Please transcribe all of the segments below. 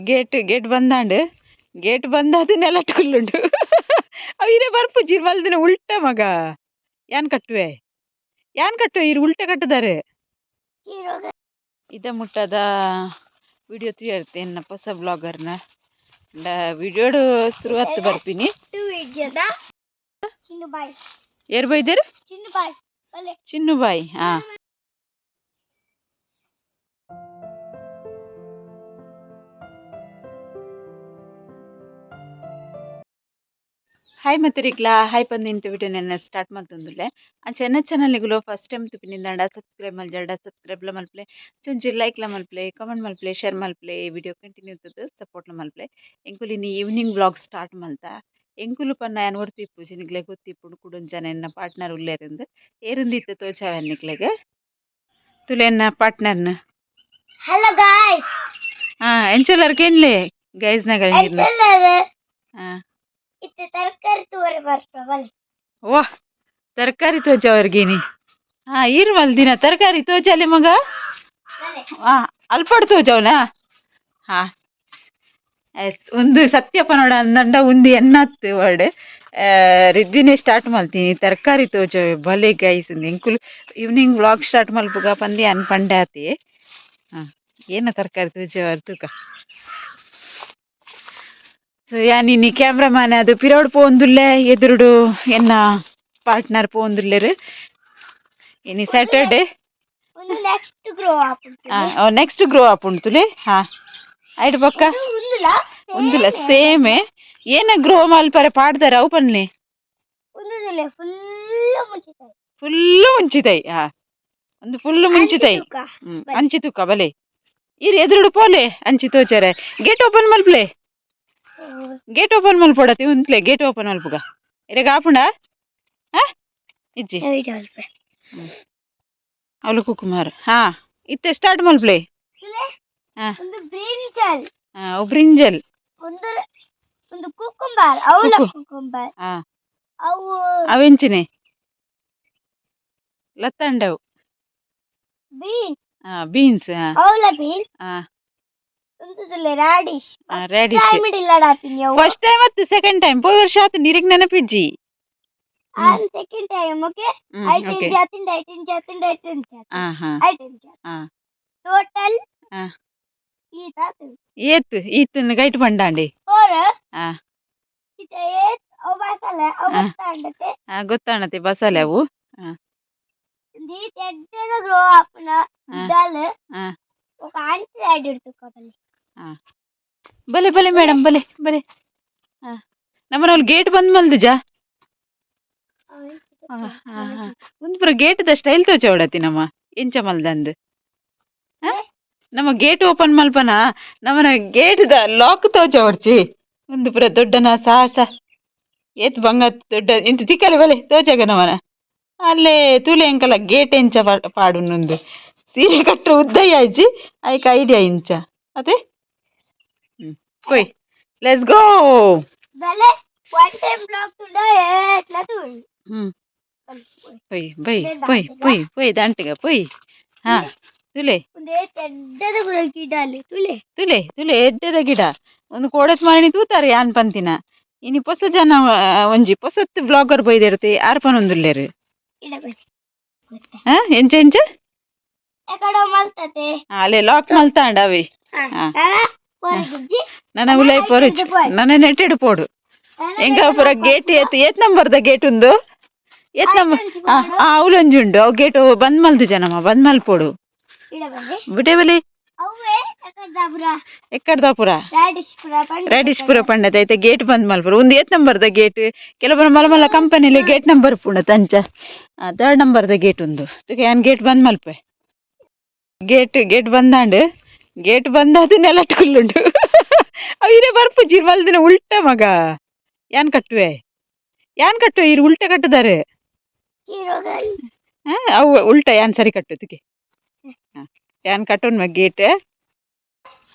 Gate gate ಬಂದಾಂಡ್. Gate ಬಂದಾದ ನೆಲಟ್ ಕುಲ್ಲುಂಡು. ಅವು ಇರೆ ಬರ್ಪುಜಿ ಮಲ್ದಿನ ಉಲ್ಟ ಮಗ. ಯಾನ್ ಕಟ್ಟುವೆ, ಯಾನ್ ಕಟ್ಟುವೆ, ಇರು ಉಲ್ಟ ಕಟ್ಟುದಾರೆ. ಇದ ಮುಟ್ಟದ ವಿಡಿಯೋ ತೂಯರ್ತೆ ಎನ್ನ ಹೊಸ ಬ್ಲಾಗರ್ನ ವಿಡಿಯೋಡು ಶುರುವಾತ್ ಬರ್ಪಿನಿ. ಚಿನ್ನು ಬಾಯ್. ಏರ್ ಬೈದೇರು? ಚಿನ್ನು ಬಾಯ್ ಬಲೆ. ಚಿನ್ನು ಬಾಯ್, ಹಾ. ಹಾಯ್ ಮತ್ತರಿಕ್ಲಾ ಹಾಯ್ ಪಂದ್ ಇಂತ ವಿಡಿಯೋ ನೆನ್ನ ಸ್ಟಾರ್ಟ್ ಮಲ್ತೊಂದುಲ್ಲೆ. ಅಂಚ ಎನ್ನ ಚಾನಲ್ಗುಲು ಫಸ್ಟ್ ಟೈಮ್ ತುಪಿನಿಂದಾಂಡ ಸಬ್ಸ್ಕ್ರೈಬ್ ಮಲ್ಜಾಡ ಸಬ್ಸ್ಕ್ರೈಬ್ಲ ಮಲ್ಪಲೆ, ಚೊಂಚಿ ಲೈಕ್ಲ ಮಲ್ಪಲೆ, ಕಮೆಂಟ್ ಮಲ್ಪಲೆ, ಶೇರ್ ಮಲ್ಪಲೆ, ವಿಡಿಯೋ ಕಂಟಿನ್ಯೂ ಇತ್ತದ ಸಪೋರ್ಟ್ಲ ಮಲ್ಪಲೆ. ಎಂಕುಲು ಇನಿ ಈವ್ನಿಂಗ್ ವ್ಲಾಗ್ ಸ್ಟಾರ್ಟ್ ಮಲ್ತ. ಎಂಕುಲು ಪನ್ನ ಯಾನ್ ಒರ್ತಿ ಇಪ್ಪುಜಿ, ನಿಕ್ಲೆಗ್ ಗೊತ್ತಿಪ್ಪುಂಡು. ಕುಡೊಂಜಿ ಜನ ಎನ್ನ ಪಾರ್ಟ್ನರ್ ಉಲ್ಲೆರಿಂದ್. ಏರಿಂದ್ ಇತ್ತೆ ತೋಜಾವೆ ನಿಕ್ಲೆಗ್. ತುಲೆ ಎನ್ನ ಪಾರ್ಟ್ನರ್ನ. Hello guys. ಹಾ, ಎಂಚೊಲ್ಲರ್ ಕೇನ್ಲೆ ಗೈಸ್ ನಗಲ್. ಎಂಚೊಲ್ಲರ್? ಹಾ. ಇತ್ತೆ ತರಕಾರಿ ತೂವರೆ ಬರ್ಪ ಬಲೆ. ವಾಹ್, ತರಕಾರಿ ತೋಜಾವರ್ಗೇನಿ. ಹಾ, ಈರ್ ಮಲ್ದಿನ ತರಕಾರಿ ತೋಜಾಲೆ ಮಗ. ಬಲೆ. ಹಾ, ಅಲ್ಪಡ್ ತೋಜಾವ್ನಾ? ಹಾ, ಎಸ್. ಒಂದು ಸತ್ಯಪ್ಪ ನೋಡ ಅಂದಂಡ ಒಂದು ಎನ್ನತ್ತು ವರ್ಡ್ ರಿದ್ದಿನೇ ಸ್ಟಾರ್ಟ್ ಮಲ್ತೀನಿ. ತರಕಾರಿ ತೋಜಾವೆ ಭಲೆ ಗೈಸ್. ಎಂಕುಲು ಈವ್ನಿಂಗ್ ವ್ಲಾಗ್ ಸ್ಟಾರ್ಟ್ ಮಲ್ಪುಗ ಪಂದಿ ಅನ್ ಪಂಡೆ ಆತಿ. ಹಾಂ, ಏನ ತರಕಾರಿ ತೋಜಾವರ್ ತೂಕ. ಸೊ ಯಾನ್ ಇನಿ ಕ್ಯಾಮ್ರಾಮ್ಯಾನ್ ಅದು ಪಿರೋಡ್ ಪೋಂದುಲ್ಲೆ, ಎದುರುಡು ಎನ್ನ ಪಾರ್ಟ್ನರ್ ಪೋಂದುಲ್ಲೆರ್. ಇನಿ ಸ್ಯಾಟರ್ಡೆ. ಒಂದು ನೆಕ್ಸ್ಟ್ ಗ್ರೋ ಆಪುಂಡು. ನೆಕ್ಸ್ಟ್ ಗ್ರೋ ಆಪುಂಡು. ಹಾ, ಐಟ್ ಪಕ್ಕ. ಉಂದುಲ. ಉಂದುಲ ಸೇಮೆ. ಏನ ಗ್ರೋ ಮಲ್ಪರೆ ಪಾಡ್ದಾರ ಅವು ಪನ್ಲೆ. ಉಂದುಲೆ ಫುಲ್ ಮುಂಚಿತಾಯಿ. ಫುಲ್ಲು ಮುಂಚಿತಾಯಿ. ಹಾ, ಒಂದು ಫುಲ್ ಮುಂಚಿತಾಯಿ. ಅಂಚಿ ತೂಕ ಬಲೆ. ಇರ್ ಎದುರುಡು ಪೋಲೆ, ಅಂಚಿ ತೋಚಾರೆ. ಗೇಟ್ ಓಪನ್ ಮಲ್ಪಲೆ, ಗೇಟ್ ಓಪನ್ ಮಲ್ಪೊಡತಿ. ಉಂತ್ಲೆ, ಗೇಟ್ ಓಪನ್ ಮಲ್ಪುಗ. ಇರೆಗ್ ಆಪುಂಡ? ಹಾ, ಇಜ್ಜಿ. ಅವಳು ಕುಕುಮಾರ್. ಹಾ, ಇತ್ತೆ ಸ್ಟಾರ್ಟ್ ಮಲ್ಪಲೆ. ಹಾ. ಒಂದು ಬ್ರಿಂಜಲ್. ಹಾ, ಬ್ರಿಂಜಲ್. ಒಂದು ಒಂದು ಕುಕುಂಬರ್ ಅವಲ. ಕುಕುಂಬರ್. ಹಾ. ಅವು. ಅವೆಂಚಿನೆ ಲತ್ತಂಡವು. ಬೀನ್. ಹಾ, ಬೀನ್ಸ್, ಹಾ. ಅವಲ ಬೀನ್. ಹಾ. ಉಂದುಲೆ ರಾಡಿಶ್. ರೆಡಿಶ್. ಟೈಮ್ ಇಲ್ಲ ಡಾಪಿನಿ ಅವು. ಫಸ್ಟ್ ಟೈಮ್ ಅತ್ತು ಸೆಕೆಂಡ್ ಟೈಮ್? ಪೋಯಿ ವರ್ಷ ಆತು, ನೀರಿಗೆ ನೆನಪಿಜ್ಜಿ. ಆನ್ ಸೆಕೆಂಡ್ ಟೈಮ್, ಓಕೆ. ಐಟೆನ್ ಜಾತಿಂಡ ಐಟೆನ್ ಜಾತಿಂಡ ಐಟೆನ್ ಜಾತಿ. ಹಾ ಹಾ. ಐಟೆನ್ ಜಾತಿ. ಟೋಟಲ್ ಈತ. ಏತ್ ಈತನ ಗೈಟ್ ಪಂಡಾಂಡಿ? ಫೋರ್. ಹಾ. ಈತ ಏತ್ ಅವು ಮಸಾಲೆ ಅವು. ಗೊತ್ತಾಂಡತೆ. ಹಾ, ಗೊತ್ತಾಣತೆ ಬಸಾಲೆ ಅವು. ಈತ ಎಡ್ಡೆದ ಗ್ರೋ ಆಪುನ ಗಿಡಲ್. ఒక ಆನ್ಸರ್ ಸೈಡ್ ಇಡ್ತುಕೋಬಲ್ಲಿ. ಬಲೆ ಬಲೆ ಮೇಡಮ್, ಬಲೆ ಬಲೆ. ಹಾ, ನಮ್ಮನ ಗೇಟ್ ಬಂದ್ ಮಲ್ದಿಜಾ? ಒಂದು ಪೂರ ಗೇಟ್ ದ ಸ್ಟೈಲ್ ತೋಚವಡತಿ ನಮ್ಮ. ಎಂಚ ಮಲ್ದಂದ್ ನಮ್ಮ ಗೇಟ್ ಓಪನ್ ಮಲ್ಪನ? ನಮ್ಮನ ಗೇಟ್ the lock ತೋಚವಡ್ಚಿ. ಒಂದು ಪೂರ ದೊಡ್ಡನ ಸಾಹಸ ಏತ್ ಬಂಗ ದೊಡ್ಡ ಇಂತ ತಿಕ್ಕಲೆ. ಬಲೆ ತೋಚಗ ನಮ್ಮನ. ಅಲ್ಲೇ ತೂಲೆ ಎಂಕಲ ಗೇಟ್ ಎಂಚ ಪಾಡುನುಂದು. ಸೀರೆ ಕಟ್ಟು ಉದ್ದಯ್ಯ ಅಜ್ಜಿ ಐಕ್ ಐಡಿಯಾ ಇಂಚ ಅದೇ. ಕೊಯ್, let's go. ಬಲೆ, ಒನ್ ಟೈಮ್ ಬ್ಲಾಕ್ ತುಂಡ ಎಟ್ಲ ತೂಳಿ. ಪೊಯ್ ಬೈ, ಪೊಯ್ ಪೊಯ್ ಪೊಯ್ ದಾಂಟಿಗ ಪೊಯ್. ಹಾ, ತುಲೆ. ಒಂದು ಎಡ್ಡೆದ ಗುರ ಗಿಡ ಅಲ್ಲಿ ತುಲೆ. ತುಲೆ ತುಲೆ, ಎಡ್ಡೆದ ಗಿಡ. ಒಂದು ಕೋಡತ್ ಮಾರಣಿ ತೂತಾರೆ ಯಾನ್ ಪಂತಿನ. ಇನಿ ಪೊಸ ಜನ ಒಂಜಿ ಪೊಸತ್ ಬ್ಲಾಗರ್ ಬೈದಿರ್ತಿ ಆರ್ ಪನೊಂದುಲ್ಲೆರ್. ಇಡ ಬಲೆ. ಹಾ, ಎಂಚ ಎಂಚ? ಎಕಡ ಮಲ್ತತೆ. ಅಲ್ಲೇ ಲಾಕ್ ಮಲ್ತಾಂಡ ಅವೆ. ಹಾ. ಪೊರಗಿಜ್ಜಿ. ನನ್ನ ಉಲೈ ಪೊರಚ್, ನನ್ನ ನೆಟ್ಟೆಡು ಪೋಡು. ಎಂಕ ಪೂರ ಗೇಟ್ ಏತ್ ಏತ್ ನಂಬರ್ದ ಗೇಟ್ ಉಂದು? ಏತ್ ನಂಬರ್? ಆ ಆ ಅವ್ಲೊಂಜಿ ಉಂಡು. ಅವು ಗೇಟ್ ಬಂದ್ ಮಲ್ದು ಜನಮ್ಮ, ಬಂದ್ ಮಲ್ಪೋಡು. ಇಡ ಬಲೆ. ಬಿಟೆ ಬಲೆ. ಅವೇ ಎಕಡ ಎಕ್ಕಡ್ದಾಪುರ? ರಾಡಿಶ್ ಪುರ ಪಂಡ. ರೆಡಿಶ್ ಪುರ ಪಂಡದ ಐತೆ. ಗೇಟ್ ಬಂದ್ ಮಲ್ಪುರ. ಒಂದು ಏತ್ ನಂಬರ್ದ ಗೇಟ್? ಕೆಲವೊಬ್ಬರು ಮಲ್ಲ ಮಲ್ಲ ಕಂಪನಿಲಿ ಗೇಟ್ ನಂಬರ್ ಪುಂಡ ತಂಚ. ಥರ್ಡ್ ನಂಬರ್ದ ಗೇಟ್ ಉಂದು. ಯಾನ್ ಗೇಟ್ ಬಂದ್ ಮಲ್ಪೆ. ಗೇಟ್ ಗೇಟ್ ಬಂದಾಂಡ್. ಗೇಟ್ ಬಂದಾದ ನೆಲಟ್ ಕುಲ್ಲುಂಡು. ಅವು ಇರೆ ಬರ್ಪುಜಿ ಮಲ್ದಿನ ಉಲ್ಟ ಮಗ. ಯಾನ್ ಕಟ್ಟುವೆ, ಯಾನ್ ಕಟ್ಟುವೆ, ಇರು ಉಲ್ಟ ಕಟ್ಟುದಾರೆ. ಹಾ, ಅವು ಉಲ್ಟ. ಯಾನ್ ಸರಿ ಕಟ್ಟು ತುಕೆ. ಯಾನ್ ಕಟ್ಟುನ್ ಗೇಟ್.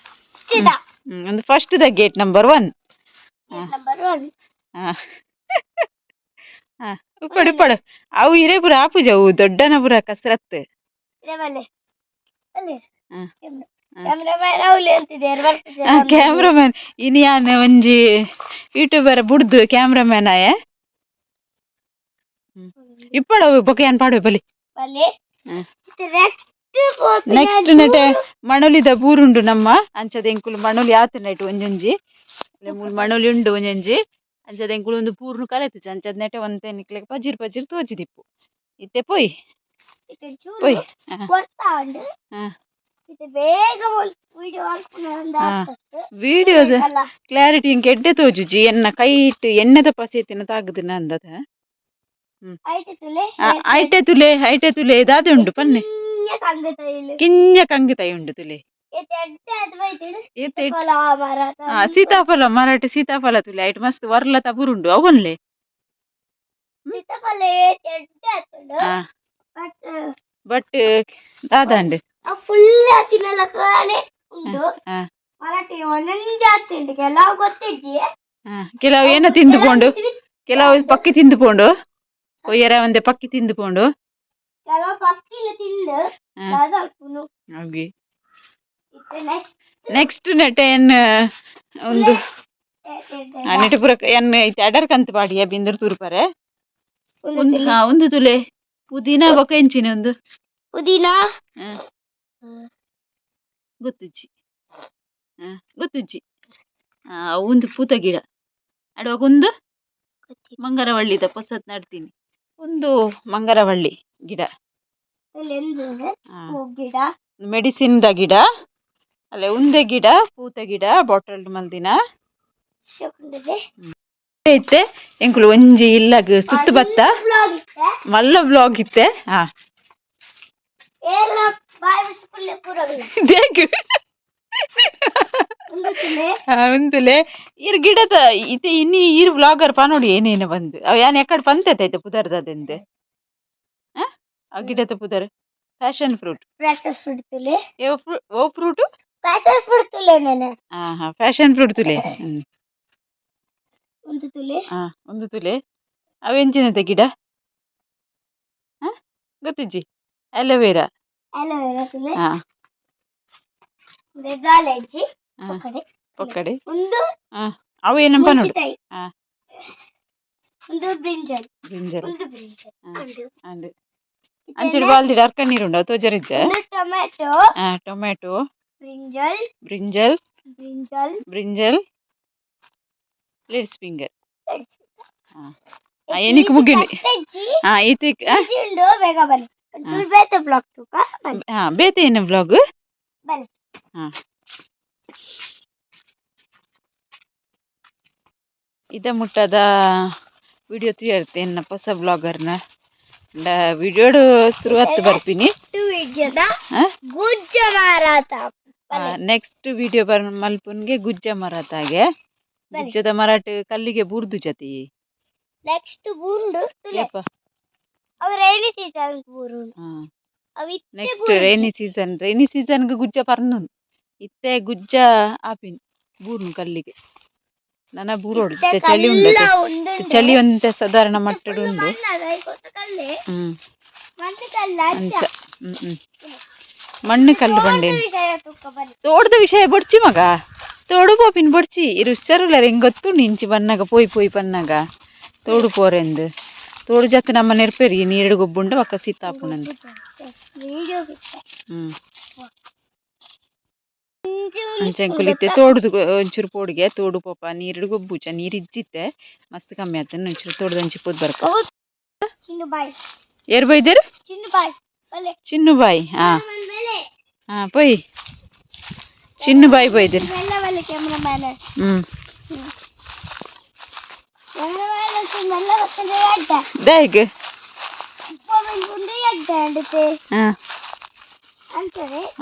ಒಂದು first the gate number 1. Number 1. ಹಾ, ಉಪ್ಪಡು ಉಪ್ಪಡು. ಅವು ಇರೇ ಪುರ ಆಪುಜ. ಅವು ದೊಡ್ಡನ ಪುರ ಕಸರತ್ತು. ಇಡ ಬಲೆ ಅಲ್ಲಿ. ಕ್ಯಾಮ್ರಾಮ್ಯಾನ್ ಅವ್ಲು ಅಂತಿದ್ದಾರೆ. ಬರ್ಪುಜೆರ್. ಕ್ಯಾಮ್ರಾಮ್ಯಾನ್ ಇನಿ ಯಾನ್ ಒಂಜಿ ಯೂಟ್ಯೂಬರ್ ಬುಡ್ದು ಕ್ಯಾಮ್ರಾಮ್ಯಾನ್ ಆಯೆ. ಇಪ್ಪಡ ಬೊಕ ಯಾನ್ ಪಾಡುವೆ, ಬಲಿ. ಬಲೆ. ನೆಕ್ಸ್ಟ್. ನೆಕ್ಸ್ಟ್ ನೆಟೆ ಮಣೊಲಿದ ಬೂರುಂಡು ನಮ್ಮ. ಅಂಚದ ಎಂಕುಲು ಮಣೊಲಿ ಆತ ನೈಟ್ ಒಂಜೊಂಜಿ ಮೂಲು ಮಣೊಲಿ ಉಂಡು ಒಂಜೊಂಜಿ. ಅಂಚದ ಎಂಕುಲು ಒಂದು ಪೂರ್ಣ ಕಲೆತುಜ. ಅಂಚದ ನೆಟೆ ಒಂತೆ ನಿಕ್ಲೆಗ್ ಪಜಿರ್ ಪಜಿರ್ ತೋಜಿದಿಪ್ಪು. ಇತ್ತೆ ಪೋಯ್ ಪೋಯ್. ಕೊರ್ತಾಂಡ್. ಇದು ಬೇಗ ವಿಡಿಯೋ. ವಿಡಿಯೋದ ಕ್ಲಾರಿಟಿ ಇಂಕ್ ಎಡ್ಡೆ ತೋಜುಜಿ. ಎನ್ನ ಕೈಟ್ ಎಣ್ಣೆದ ಪಸೆತಿನ ತಾಗುದಿನ ಅಂದದ. ಐಟೆ ತುಲೆ, ಐಟೆ ತುಲೆ. ದಾದೆ ಉಂಡು ಪನ್ನೆ. ಕಿಂಜ ಕಂಗಿ ತೈ ಉಂಡು ತುಲೆ. ಏತ್ ಸೀತಾಫಲ ಮರಾಠಿ ಸೀತಾಫಲ ತುಲೆ. ಐಟ್ ಮಸ್ತ್ ವರ್ಲ ತಬುರುಂಡು ಅವನ್ಲೆ. ಬಟ್ ದಾದಾಂಡ್? ಫುಲ್ ತಿನ್ನಲಕ್ಕನೆ ಉಂಡು. ಮರಾಠಿ ಒಂದೊಂದು ಉಂಟು, ಕೆಲವು ಗೊತ್ತಿಜ್ಜಿ. ಕೆಲವು ಏನ ತಿಂದು ಪೋಂಡು, ಕೆಲವು ಪಕ್ಕಿ ತಿಂದು ಪೋಂಡು. ಕೊಯ್ಯರ ಒಂದೆ ಪಕ್ಕಿ ತಿಂದು ಪೋಂಡು. ಕೆಲವು ಪಕ್ಕಿಲು ತಿಂದು. ಹಾಗೆ. ನೆಕ್ಸ್ಟ್. ನೆಕ್ಸ್ಟ್ ನೆಟೆ ಏನ್ ಒಂದು ನೆಟೆ ಪೂರ ಎನ್ ಐತೆ ಅಡರ್ ಕಂತ್ ಪಾಡಿಯ ಬಿಂದರ್ ತೂರ್ಪರೆ. ಒಂದು ಒಂದು ತುಲೆ ಪುದೀನ ಬೊಕ ಎಂಚಿನ ಒಂದು? ಪುದೀನ. ಗೊತ್ತುಜ್ಜಿ, ಗೊತ್ತುಜ್ಜಿ. ಒಂದು ಪೂತ ಗಿಡ ಅಡುವಾಗ ಒಂದು ಮಂಗರವಳ್ಳಿದ ಪೊಸತ್ ನಡ್ತೀನಿ. ಒಂದು ಮಂಗರವಳ್ಳಿ ಗಿಡ. ಗಿಡ. ಮೆಡಿಸಿನ್ದ ಗಿಡ ಅಲ್ಲೇ ಉಂದೆ ಗಿಡ, ಪೂತ ಗಿಡ, ಬಾಟಲ್ ಮಲ್ದಿನ ಇತ್ತೆ. ಎಂಕುಲು ಒಂಜಿ ಇಲ್ಲಗ್ ಸುತ್ತು ಬತ್ತ. ಮಲ್ಲ ಬ್ಲಾಗ್ ಇತ್ತೆ. ಹಾ, ದೇಗ್ ಉಂದುಲೆ ಈರ್ ಗಿಡದ ಇತ್ತೆ. ಇನ್ನಿ ಈರ್ ಬ್ಲಾಗರ್ ಪನೋಡು ಏನೇನು ಬಂದು. ಅವ್ ಯಾನ್ ಎಕ್ಕಡ್ ಪಂತೆತೈತೆ ಪುದರ್ದದೆಂದೆ. ಆ ಗಿಡದ ಪುದರ್ ಪ್ಯಾಷನ್ ಫ್ರೂಟ್. ಪ್ಯಾಷನ್ ಫ್ರೂಟ್ ತುಲೆ. ಓ ಫ್ರೂಟ್? ಪ್ಯಾಷನ್ ಫ್ರೂಟ್ ತುಲೆ ನೇನೆ. ಹಾ ಹಾ, ಪ್ಯಾಷನ್ ಫ್ರೂಟ್ ತುಲೆ. ಒಂದು ತುಲೆ. ಹಾ, ಒಂದು ತುಲೆ. ಅವು ಎಂಚಿನತೆ ಗಿಡ? ಹಾ, ಗೊತ್ತಿಜ್ಜಿ. ಅಲೋವೆರಾ. Vera aloe. ಹಾ. ದಾಲೆಜ್ಜಿ ಪೊಕ್ಕಡೆ. ಪೊಕ್ಕಡೆ. ಒಂದು. ಅವು ಏನಪ್ಪ ನೋಡು. ಒಂದು ಬ್ರಿಂಜಲ್. ಬ್ರಿಂಜಲ್. ಒಂದು ಬ್ರಿಂಜಲ್. ಅಂಡ್ ಅಂಚಿಡು ಬಾಲ್ದಿಡ ಅರ್ಕ ನೀರುಂಡು, ಅವು ತೋಜರಿಜ್ಜ. ಟೊಮ್ಯಾಟೊ. ಹಾ, tomato. Brinjal. Brinjal. Brinjal. Brinjal, ladies finger. ಎನಿಕ್ ಮುಗಿಲಿ. ಹಾ, ಇತಿ. ಉಂಡು, ಬೇಗ ಬನ್ನಿ. ಒಂಚೂರು ಬೇತೆ ಬ್ಲಾಗ್ ತೂಕ ಬನ್ನಿ. ಹಾ, ಬೇತೆ ಏನು ಬ್ಲಾಗ್? ಬನ್ನಿ. ಹಾ, ಇದ ಮುಟ್ಟದ ವಿಡಿಯೋ ತೂಯರ್ತೆ ಎನ್ನ ಹೊಸ ಬ್ಲಾಗರ್ನ ವಿಡಿಯೋಡು ಶುರುವಾತ್ ಬರ್ಪಿನಿ. ವಿಡಿಯೋದ ಗುಜ್ಜ ಮಾರಾಟ. ನೆಕ್ಸ್ಟ್ ವಿಡಿಯೋ ಬರ್ ಮಲ್ಪುನ್ಗೆ ಗುಜ್ಜ ಮರತಾಗೆ. ಗುಜ್ಜದ ಮರಾಟ್ ಕಲ್ಲಿಗೆ ಬೂರ್ದು ಜತಿ. ನೆಕ್ಸ್ಟ್ ಬೂರುಂಡು. ಯಪ್ಪ. ಅವು ರೈನಿ ಸೀಸನ್ ಬೂರುಂಡು. Next rainy season, rainy season ಗುಜ್ಜ ಪರ್ನು. ಇತ್ತೆ ಗುಜ್ಜ ಆಪಿನ್ ಬೂರ್ನು ಕಲ್ಲಿಗೆ. ನನ ಬೂರೋಡು. ಇತ್ತೆ ಚಳಿ ಉಂಡು, ಚಳಿ ಒಂತೆ ಸಾಧಾರಣ ಮಟ್ಟಡ್ ಉಂಡು. ಅಂಚ. ಹ್ಮ್ ಹ್ಮ್ ಮಣ್ಣು ಕಲ್ಲು ಬಂಡೆ. ತೋಟದ ವಿಷಯ ಬೊಡ್ಚಿ ಮಗ, ತೋಡು ಪೋಪಿನ ಬೊಡ್ಚಿ. ಇರು ಹುಷಾರುಲ್ಲರ ಹೆಂಗ್ ಗೊತ್ತುಂಡು. ಇಂಚಿ ಬನ್ನಾಗ ಪೋಯ್ ಪೋಯ್ ಪನ್ನಾಗ ತೋಡು ಪೋರೆಂದು. ತೋಡು ಜತ್ತು ನಮ್ಮ ನೆರ್ಪೇರಿ ನೀರುಡು ಗೊಬ್ಬುಂಡು ಒಕ್ಕ ಸೀತಾಪುನಂದು. ಅಂಚ ಎಂಕುಲು ಇತ್ತೆ ತೋಡುದು ಒಂಚೂರು ಪೋಡಿಗೆ ತೋಡು ಪೋಪ. ನೀರುಡು ಗೊಬ್ಬುಚ, ನೀರು ಇಜ್ಜಿತ್ತೆ, ಮಸ್ತ್ ಕಮ್ಮಿ ಆತನ. ಒಂಚೂರು ತೋಡುದಂಚಿ ಪೋದ್ ಬರ್ಕ. ಏರ್ ಬೈದೇರು? ಚಿನ್ನು ಬಾಯಿ. ಹಾ ಹಾ, ಪೋಯ್ ಚಿನ್ನು ಬಾಯಿ ಬೈದೇರು. ದಾಯಿಗ್?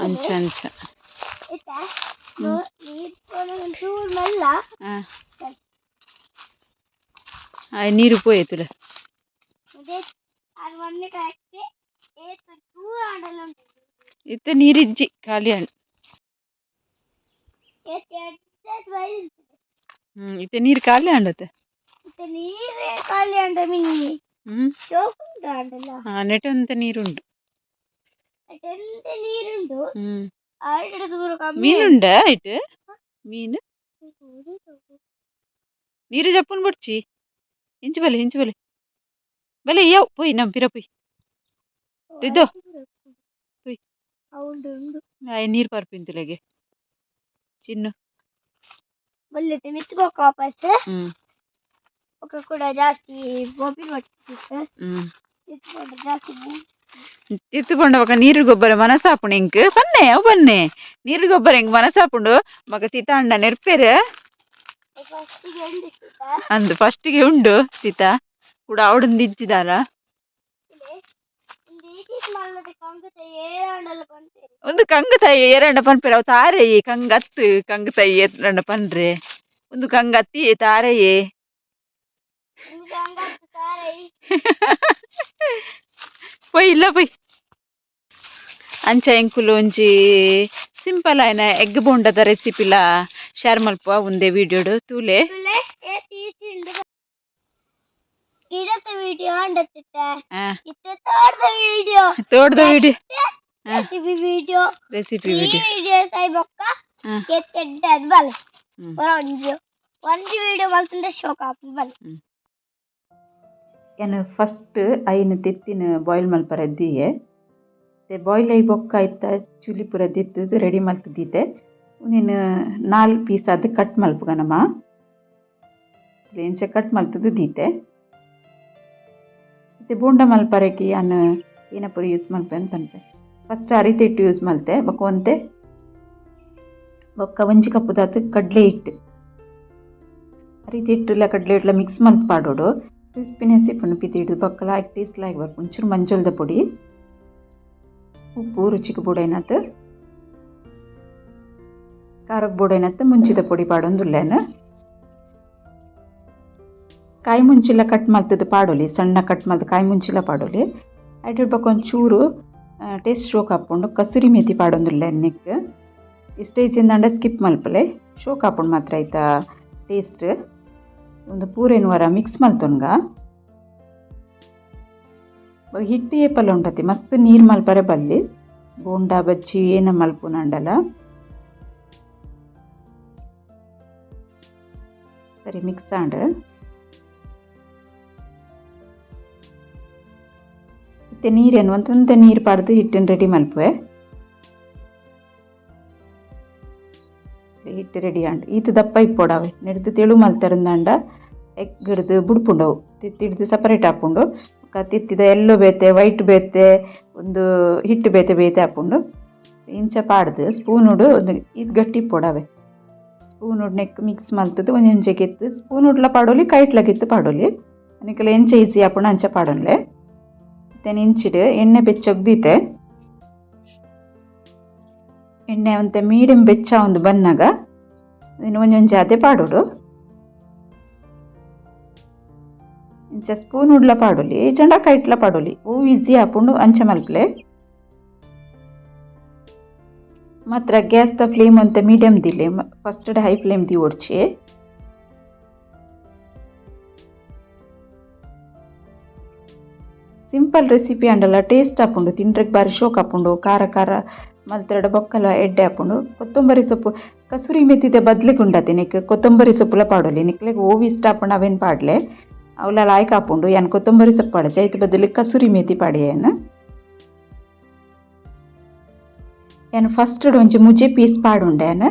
ಅಂಚ ಅಂಚ. ನೀರು ಪೋಯ್ ತುಲೆ. ಇತ್ತೆ ನೀರಿಜ್ಜಿ, ಖಾಲಿ ಹಣ್ಣು. ಇತ್ತೆ ನೀರು ಖಾಲಿ ಅಂಡತೆ. ಹಾ, ನೆಟೊಂತೆ ನೀರುಂಡು. ನೀರುಂಡು. ಮೀನ್ ಉಂಡ ಐಟ್ ಮೀನ್ ನೀರು ಜಪ್ಪುನ್ ಬೊಡ್ಚಿ ಇಂಚು ಬಲೆ ಇಂಚು ಬಲೆ ಬಲೆ ಯವ್ ಪೋಯ್ ನಮ್ ಪಿರ ಪೋಯ್ ರಿದ್ದು ಪೋಯ್. ಉಂಡು ಉಂಡು. ಆಯ್ ನೀರು ಪರ್ಪಿಂತುಲೆಗೆ ಚಿನ್ನು. ಬಲ್ಲೆ ಮಿತ್ತ್ ಬೊಕ್ಕ ವಾಪಸ್. ಹ್ಮ್. ಬೊಕ್ಕ ಕೂಡ ಜಾಸ್ತಿ ಬೊಬ್ಬಿನ ಒಟ್ಟಿಗೆ ಹ್ಮ್. ಇತ್ಕೊಂಡು ಜಾಸ್ತಿ ತಿತ್ತು ಪಂಡ ಬೊಕ ನೀರು ಗೊಬ್ಬರ ಮನಸಾಪುಂಡು ಎಂಕ್ ಪನ್ನೆ ಅವು ಪನ್ನೆ ನೀರು ಗೊಬ್ಬರ ಎಂಕ್ ಮನಸಾಪುಂಡು ಮಗ ಸೀತಾ ಅಣ್ಣ ನೆರ್ಪೆರ್. ಫಸ್ಟಿಗೆ ಉಂಡು ಸೀತಾ. ಅಂದ್ ಫಸ್ಟಿಗೆ ಉಂಡು ಸೀತಾ ಕೂಡ ಅವಡೊಂದು ಇಜ್ಜಿದಾಲ. ಒಂದು ಈಟೀಸ್ ಮಲ್ಲದ ಕಂಗುತ ಏರಾಂಡಲ ಪನ್ಪೆರ್. ಒಂದು ಕಂಗ್ ತಾಯಿ ಏರಂಡ ಪನ್ಪೆರ್ ಅವು ತಾರೆಯೇ ಕಂಗ್ ಅತ್ತು ಕಂಗ್ ತಾಯಿ ಏರಂಡ ಪನ್ರೆ ಒಂದು ಕಂಗ್ ಅತ್ತಿಯೇ ತಾರೆಯೇ. ಒಂದು ಕಂಗತ್ತು ತಾರೈ. ಪೊಯ್ ಇಲ್ಲ ಪೊಯ್. ಅಂಚ ಎಂಕುಲು ಒಂಜಿ ಸಿಂಪಲ್ ಆಯಿನ ಎಗ್ ಬೋಂಡದ ರೆಸಿಪಿಲ ಶೇರ್ ಮಲ್ಪುವ ಉಂದೆ ವಿಡಿಯೋಡು ತೂಲೆ. ತುಲೆ ಏ ತೀಚಿಂಡು ಗಿಡದ ವಿಡಿಯೋ ಅಂಡತ್ತಿತ್ತ. ಆ. ಇತ್ತೆ ತೋಟದ ವಿಡಿಯೋ. ತೋಟದ video. Recipe video. Recipe ಈ ವಿಡಿಯೋ. ವಿಡಿಯೋಸ್ ಆಯ್ ಬೊಕ್ಕ ಹಾ. ಎತ್ತೆಡ್ಡೆ ಅದು ಬಲೆ. ಹ್ಮ್. ಒಂಜಿ ಒಂಜಿ ವಿಡಿಯೋ ಮಲ್ತುಂಡ ಶೋಕ್ ಆಪುಂಡು ಬಲೆ. ಯಾನ್ ಫಸ್ಟ್ ಐನ್ ತೆತ್ತಿನ ಬಾಯ್ಲ್ ಮಲ್ಪರೆ ದೀಯೆ ತೆ ಬಾಯ್ಲ್ ಆಯಿ ಬೊಕ್ಕ ಐತ ಚುಲಿ ಪೂರ ದೆತ್ತುದು ರೆಡಿ ಮಲ್ತ್ ದೀತೆ. ಉಂದೆನ್ ನಾಲ್ ಪೀಸ್ ಆದ್ ಕಟ್ ಮಲ್ಪುಗ ನಮ ಇಂಚ ಕಟ್ ಮಲ್ತುದು ದೀತೆ. ಇತ್ತೆ ಬೋಂಡ ಮಲ್ಪರೆಗ್ ಯಾನ್ ಏನ ಪೂರ ಯೂಸ್ ಮಲ್ಪೆ ಅಂದ್ ಪನ್ಪೆ. ಫಸ್ಟ್ ಅರಿತ ಹಿಟ್ಟು ಯೂಸ್ ಮಲ್ತೆ ಬೊಕ್ಕ ಒಂತೆ ಬೊಕ್ಕ ಒಂಜಿ ಕಪ್ಪುದಾತ್ ಕಡಲೆ ಹಿಟ್ಟು ಅರಿತ ಹಿಟ್ಟುಲ ಕಡಲೆ ಹಿಟ್ಟುಲ ಮಿಕ್ಸ್ ಮಲ್ತ್ ಪಾಡೊಡು ಕ್ರಿಸ್ಪಿನೆಸ್ ಇಪ್ಪುಂಡು ಪಿದಯಿಡ್ದು ಬೊಕ್ಕ ಲಾಯ್ಕ್ ಟೇಸ್ಟ್ ಲಾಯ್ಕ್ ಬರ್ಪುಂಡು. ಒಂಚೂರು ಮಂಜೊಲ್ದ ಪೊಡಿ ಉಪ್ಪು ರುಚಿಗ್ ಬೋಡಾಯಿನಾತ್ ಖಾರಗ್ ಬೋಡಾಯಿನಾತ್ ಮುಂಚಿದ ಪೊಡಿ ಪಾಡೊಂದುಲ್ಲೆನ್. ಕಾಯಿ ಮುಂಚಿಲ ಕಟ್ ಮಲ್ತುದು ಪಾಡೊಲಿ ಸಣ್ಣ ಕಟ್ ಮಲ್ತ್ ಕಾಯಿ ಮುಂಚಿಲ ಪಾಡೊಲಿ ಐಟ್ ಬೊಕ್ಕ ಒಂಚೂರು ಟೇಸ್ಟ್ ಶೋಕ್ ಆಪುಂಡು ಕಸೂರಿ ಮೇಥಿ ಪಾಡೊಂದುಲ್ಲೆನ್ ನೆಕ್ಕ್ ಇಷ್ಟ ಇಜ್ಜಿಂದಾಂಡ ಸ್ಕಿಪ್ ಮಲ್ಪಲೆ ಶೋಕ್ ಆಪುಂಡು ಮಾತ್ರ ಐತ ಟೇಸ್ಟ್. ಉಂದು ಪೂರೆನ್ ವರ ಮಿಕ್ಸ್ ಮಲ್ತೊನ್ಗ ಬೊಕ ಹಿಟ್ಟು ಏಪಲ ಉಂಡತಿ ಮಸ್ತ್ ನೀರು ಮಲ್ಪರೆ ಬಲ್ಲಿ ಬೋಂಡ ಬಜ್ಜಿ ಏನ ಮಲ್ಪುನಾಂಡಲ ಸರಿ ಮಿಕ್ಸ್ ಆಂಡ್. ಇತ್ತೆ ನೀರೇನು ಒಂತೊಂತೆ ನೀರು ಪಾಡ್ದು ಹಿಟ್ಟನ್ನು ರೆಡಿ ಮಲ್ಪುವೆ. ಹಿಟ್ಟು ರೆಡಿ ಆಂಡ್ ಈತ್ ದಪ್ಪ ಇಪ್ಪೊಡಾವೆ ನೆಡ್ದು ತೆಳು ಮಲ್ತರಂದಾಂಡ ಎಗ್ ಹಿಡ್ದು ಬುಡ್ಪುಂಡವು ತಿತ್ತಿಡ್ದು ಸಪರೇಟ್ ಆಪುಂಡು ಬೊಕ್ಕ ತಿತ್ತಿದ ಎಲ್ಲೋ ಬೇತೆ ವೈಟ್ ಬೇತೆ ಒಂದು ಹಿಟ್ಟು ಬೇತೆ ಬೇತೆ ಆಪುಂಡು. ಇಂಚ ಪಾಡ್ದು ಸ್ಪೂನುಡು ಒಂದು ಈತ್ ಗಟ್ಟಿ ಇಪ್ಪೊಡಾವೆ ಸ್ಪೂನುಡು ನೆಕ್ ಮಿಕ್ಸ್ ಮಲ್ತುದು ಒಂಜೊಂಜೆ ಗೆತ್ತು ಸ್ಪೂನುಡ್ಲ ಪಾಡೊಲಿ ಕೈಟ್ಲ ಗೆತ್ತು ಪಾಡೊಲಿ ಅನಿಕಲ ಎಂಚ ಈಸಿ ಆಪುಂಡು ಅಂಚ ಪಾಡೊನ್ಲೆ. ಇತ್ತೆ ಇಂಚಿಡ್ ಎಣ್ಣೆ ಬೆಚ್ಚಗ್ ದೀತೆ ಎಣ್ಣೆ ಒಂತೆ ಮೀಡಿಯಂ ಬೆಚ್ಚ ಒಂದು ಬನ್ನಗ ಇನ್ನು ಒಂಜೊಂಜೆ ಆತೆ ಪಾಡೊಡು ಇಂಚ ಸ್ಪೂನ್ ಉಡ್ಲ ಪಾಡೊಲಿ ಇಜ್ಜಂಡ ಕೈಟ್ಲ ಪಾಡೊಲಿ ಒವು ಈಸಿ ಆಪುಂಡು ಅಂಚ ಮಲ್ಪಲೆ. ಮಾತ್ರ ಗ್ಯಾಸ್ದ ಫ್ಲೇಮ್ ಒಂತೆ ಮೀಡಿಯಂ ದೀಲೆ first high flame ದೀವೊಡ್ಚಿ. Simple recipe ಆಂಡಲ taste ಆಪುಂಡು ತಿಂಡ್ರೆಗ್ ಬಾರಿ ಶೋಕ್ ಆಪುಂಡು ಖಾರ ಖಾರ ಮಲ್ತೆರಡ ಬೊಕ್ಕಲ ಎಡ್ಡೆ ಆಪುಂಡು. ಕೊತ್ತಂಬರಿ ಸೊಪ್ಪು ಕಸೂರಿ ಮೆಥಿದ ಬದ್ಲಿಗ್ ಉಂಡತೆ ನೆಕ್ ಕೊತ್ತಂಬರಿ ಸೊಪ್ಪುಲ ಪಾಡೊಲಿ ನಿಕ್ಲೆಗ್ ಒವು ಇಷ್ಟ ಆಪುಂಡು ಅವೆನ್ ಪಾಡ್ಲೆ ಅವ್ಲ ಲಾಯ್ಕ್ ಆಪುಂಡು. ಯಾನ್ ಕೊತ್ತಂಬರಿ ಸೊಪ್ಪು ಪಾಡಜೆ ಐತ ಬದಲು ಕಸೂರಿ ಮೇಥಿ ಪಾಡಿಯೆ ಯಾನ್. ಯಾನ್ ಫಸ್ಟ್ ಒಂಜಿ ಮುಜಿ ಪೀಸ್ ಪಾಡುಂಡೆ ಯಾನ್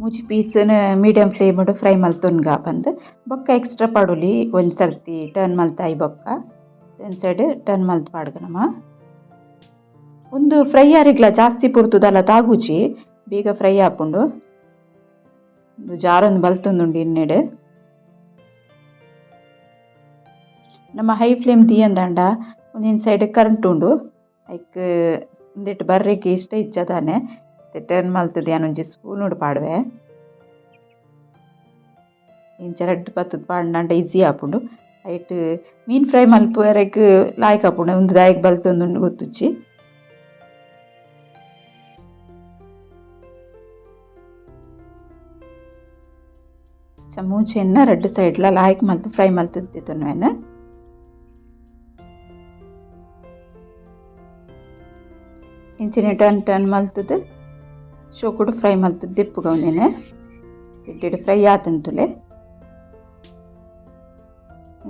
ಮುಜಿ ಪೀಸ್ನ್ ಮೀಡಿಯಂ ಫ್ಲೇಮ್ಡ್ ಫ್ರೈ ಮಲ್ತೊನ್ಗ ಪಂದ್ ಬೊಕ್ಕ ಎಕ್ಸ್ಟ್ರಾ ಪಾಡೊಲಿ ಒಂಜಿ ಸರ್ತಿ ಟರ್ನ್ ಮಲ್ತಾಯಿ ಬೊಕ್ಕ ಒಂಜಿ ಸೈಡ್ ಟರ್ನ್ ಮಲ್ತ್ ಪಾಡ್ಗ ನಮ. ಉಂದು ಫ್ರೈ ಆರಿಗ್ಲ ಜಾಸ್ತಿ ಪೊರ್ತುದಲ ತಾಗುಜಿ ಬೇಗ ಫ್ರೈ ಆಪುಂಡು. ಉಂದು ಜಾರೊಂದು ಬಲ್ತೊಂದುಂಡು ಎಣ್ಣೆಡ್. ನಮ್ಮ ಹೈ ಫ್ಲೇಮ್ ದೀಯಂದಾಂಡ ಒಂಜೊಂಜಿ ಸೈಡ್ ಕರೆಂಟ್ ಉಂಡು ಐಕ್ ಉಂದೆಟ್ ಬರ್ರೆಗ್ ಇಷ್ಟ ಇಜ್ಜ ದಾನೆ ಟರ್ನ್ ಮಲ್ತುದು ಯಾನ್ ಒಂಜಿ ಸ್ಪೂನುಡು ಪಾಡುವೆ. ಇಂಚ ರಡ್ಡ್ ಪತ್ತುದು ಪಾಡ್ಂಡ ಈಸಿ ಆಪುಂಡು. ಐಟ್ ಮೀನ್ ಫ್ರೈ ಮಲ್ಪುವೆರೆಗ್ ಲಾಯ್ಕ್ ಆಪುಂಡು ಉಂದು ದಾಯೆಗ್ ಬಲ್ತೊಂದುಂಡು ಗೊತ್ತುಜ್ಜಿ. ಮೂಜೆನ್ನ ರಡ್ಡ್ ಸೈಡ್ಲ ಲಾಯ್ಕ್ ಮಲ್ತ್ ಫ್ರೈ ಮಲ್ತುದು ದೆತೊನುವೆನ್. ಇಂಚಿನ ಟರ್ನ್ ಟರ್ನ್ ಮಲ್ತುದು ಶೋಕುಡು ಫ್ರೈ ಮಲ್ತ್ ದೆಪ್ಪುಗ ಉಂದೆನ್. ಎಡ್ಡೆಡ್ ಫ್ರೈ ಆತುಂಡು.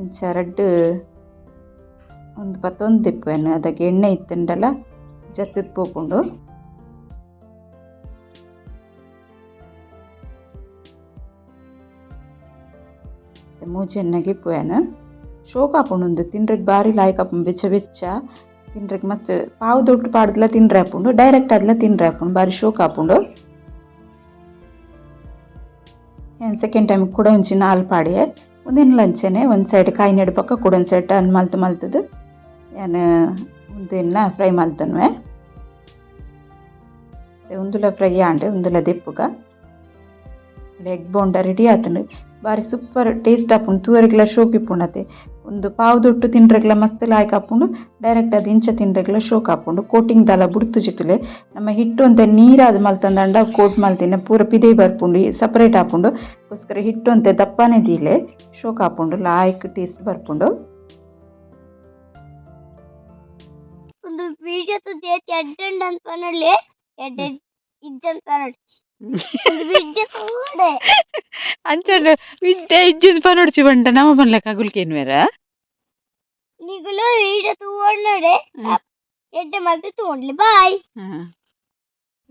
ಇಂಚ ರಡ್ಡ್ ಒಂದು ಪತ್ತೊಂದು ದೆಪ್ಪುವೆನ್. ಅದಕ್ಕೆ ಎಣ್ಣೆ ಇತ್ತುಂಡಲ ಜತ್ತದ್ ಪೋಪುಂಡು. ಮೂಜಿ ಎಣ್ಣೆಗೆ ಇಪ್ಪುವೆನ್. ಶೋಕ್ ಆಪುಂಡು ಉಂದು ತಿನ್ರೆಗ್, ಬಾರಿ ಲಾಯ್ಕ್ ಆಪುಂಡು. ಬೆಚ್ಚ ಬೆಚ್ಚ ತಿನ್ರೆಗ್ ಮಸ್ತ್. ಪಾವು ದೊಟ್ಟು ಪಾಡ್ದ್ಲ ತಿನ್ರೆ ಆಪುಂಡು, ಡೈರೆಕ್ಟ್ ಆದ್ಲ ತಿನ್ರೆ ಆಪುಂಡು. ಬಾರಿ ಶೋಕ್ ಆಪುಂಡು. ಯಾನ್ ಸೆಕೆಂಡ್ ಟೈಮ್ ಕೂಡ ಒಂಜಿ ನಾಲ್ ಪಾಡಿಯೆ. ಉಂದೆನ್ಲ ಅಂಚನೆ ಒಂದು ಸೈಡ್ ಕಾಯಿನೆಡ್ ಬೊಕ್ಕ ಕುಡ ಒಂದು ಸೈಡ್ ಟರ್ನ್ ಮಲ್ತ್ ಮಲ್ತದು ಯಾನ್ ಉಂದೆನ್ನ ಫ್ರೈ ಮಲ್ತೊನ್ವೆ. ಉಂದುಲ ಫ್ರೈ ಆಂಡ್, ಉಂದುಲ ದೆಪ್ಪುಗ. ಎಗ್ ಬೋಂಡ ರೆಡಿ ಆತುಂಡು. ಬಾರಿ ಸೂಪರ್ ಟೇಸ್ಟ್ ಆಪುಂಡು, ತೂವರೆಗ್ಲ ಶೋಕ್ ಇಪ್ಪುಂಡು. ಉಂದು ಪಾವು ದೊಟ್ಟು ತಿನ್ರೆಗ್ಲ ಮಸ್ತ್ ಲಾಯ್ಕ್ ಆಪುಂಡು, ಡೈರೆಕ್ಟ್ ಅದು ಇಂಚ ತಿನ್ರೆಗ್ಲ ಶೋಕ್ ಆಪುಂಡು. ಕೋಟಿಂಗ್ ದಾಲ ಬುಡ್ತುಜಿ ತೂಲೆ. ನಮ್ಮ ಹಿಟ್ಟು ಒಂತೆ ನೀರಾದ್ ಮಲ್ತಂದಂಡ ಕೋಟ್ ಮಲ್ತಿನ ಪೂರ ಪಿದಯಿ ಬರ್ಪುಂಡು, ಸಪರೇಟ್ ಆಪುಂಡು. ಗೋಸ್ಕರ ಹಿಟ್ಟು ಒಂತೆ ದಪ್ಪನೆ ದೀಲೆ. ಶೋಕ್ ಆಪುಂಡು, ಲಾಯ್ಕ್ ಟೇಸ್ಟ್ ಬರ್ಪುಂಡು. ಒಂದು ವಿಡಿಯೋ ತುದೇತಿ ಎಡ್ಡೆ ಅಂತ ಪನೊಡ್ಲಿ, ಎಡ್ಡೆ ಇಜ್ಜಂತ ಪನೊಡ್ಚಿ. ಒಂದು ವಿಡಿಯೋ ತೂಡೆ. ಅಂಚ ವಿಡ್ಡೆ ಇಜ್ಜಂದ್ ಪನೊಡ್ಚಿ ಪಂಡ ನಮ ಪನ್ಲೆಕ ಅಗುಲ್ಕೇನ್ವೇರ? ನಿಗುಲು ವಿಡಿಯೋ ತೂವೊಂಡೆ ಎಡ್ಡೆ ಮಲ್ತ್ ತೂಂಡ್ಲಿ. ಬಾಯ್.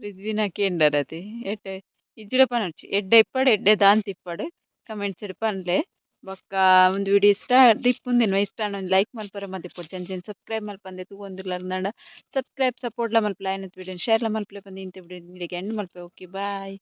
ರಿಜ್ವಿನ ಕೇಂಡರತಿ ಎಡ್ಡೆ ಇಜ್ಜಿಡ ಪನೊಡ್ಚಿ. ಎಡ್ಡೆ ಇಪ್ಪಡು, ಎಡ್ಡೆ ದಾಂತ ಇಪ್ಪಡು, ಕಮೆಂಟ್ಸ್ ಪನ್ಲೆ. ಬೊಕ್ಕ ಒಂದು ವಿಡಿಯೋ ಇಷ್ಟ ದಿಪ್ಪುಂದಿನ್ವ ಇಷ್ಟ ಆಂಡ ಒಂದು ಲೈಕ್ ಮಲ್ಪರ ಮದಿಪೊಡ್ಚಿ. ಅಂಚೆನೆ ಸಬ್ಸ್ಕ್ರೈಬ್ ಮಲ್ಪಂದೆ ತೂವೊಂದುಲ್ಲರ್ಂಡ ಸಬ್ಸ್ಕ್ರೈಬ್ ಸಪೋರ್ಟ್ಲ ಮಲ್ಪುಲೆ. ಆಯ್ನತ್ ವಿಡಿಯೋ ಶೇರ್ಲ ಮಲ್ಪುಲೆ ಪಂದ್ ಇಂತ ವಿಡಿಯೋ ಎಂಡ್ ಮಲ್ಪೆ. Okay, boy.